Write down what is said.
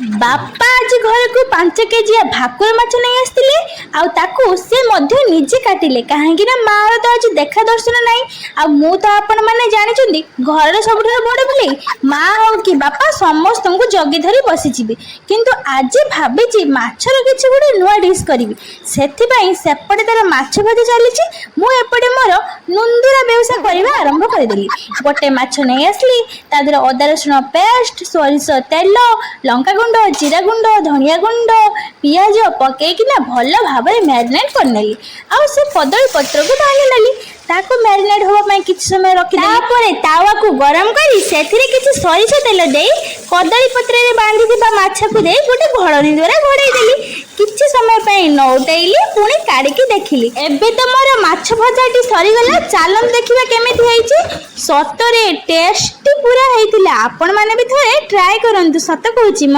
ବାପା ଆଜି ଘରକୁ 5 କେଜିଆ ଭାକୁର ମାଛ ନେଇ ଆସିଥିଲେ ଆଉ ତାକୁ ସେ ମଧ୍ୟ ନିଜେ କାଟିଲେ, କାହିଁକି ନା ମାଆର ତ ଆଜି ଦେଖା ଦର୍ଶନ ନାହିଁ। ଆଉ ମୁଁ ତ ଆପଣମାନେ ଜାଣିଛନ୍ତି, ଘରର ସବୁଠାରୁ ବଡ଼ ବିଲେଇ। ମା ହଉ କି ବାପା, ସମସ୍ତଙ୍କୁ ଜଗି ଧରି ବସିଯିବି। କିନ୍ତୁ ଆଜି ଭାବିଛି ମାଛର କିଛି ଗୋଟେ ନୂଆ ଡିସ୍ କରିବି। ସେଥିପାଇଁ ସେପଟେ ତାର ମାଛ ଭଜା ଚାଲିଛି, ମୁଁ ଏପଟେ ମୋର ନୁନ୍ଦୁରା ବେଉସା କରିବା ଆରମ୍ଭ କରିଦେଲି। ଗୋଟେ ମାଛ ନେଇ ଆସିଲି। ତା ଦେହରେ ଅଦା ରସୁଣ ପେଷ୍ଟ, ସୋରିଷ ତେଲ, ଲଙ୍କା ଗୁଣ୍ଡ, ଜିରା ଗୁଣ୍ଡ, ଧନିଆ ଗୁଣ୍ଡ, ପିଆଜ ପକେଇକିନା ଭଲ ଭାବରେ ମ୍ୟାରିନେଟ୍ କରିନେଲି ଆଉ ସେ କଦଳୀ ପତ୍ରକୁ ଭାଙ୍ଗି ନେଲି। ତାକୁ ମ୍ୟାରିନେଟ୍ ହେବା ପାଇଁ କିଛି ସମୟ ରଖିଦେଲି। ତାପରେ ତାୱାକୁ ଗରମ କରି ସେଥିରେ କିଛି ସୋରିଷ ତେଲ ଦେଇ କଦଳୀ ପତ୍ରରେ ବାନ୍ଧିଥିବା ମାଛକୁ ଦେଇ ଗୋଟେ ଘୋଡ଼ଣୀ ଦ୍ୱାରା ଘୋଡ଼େଇ ଦେଲି। କିଛି ସମୟ ପାଇଁ ନଉଟେଇଲି, ପୁଣି କାଢ଼ିକି ଦେଖିଲି। ଏବେ ତ ମୋର ମାଛ ଭଜାଟି ସରିଗଲା। ଚାଲନ୍ତୁ ଦେଖିବା କେମିତି ହେଇଛି। ସତରେ ଟେଷ୍ଟି ପୁରା ହେଇଥିଲା। ଆପଣମାନେ ବି ଥରେ ଟ୍ରାଏ କରନ୍ତୁ, ସତ କହୁଛି ମ।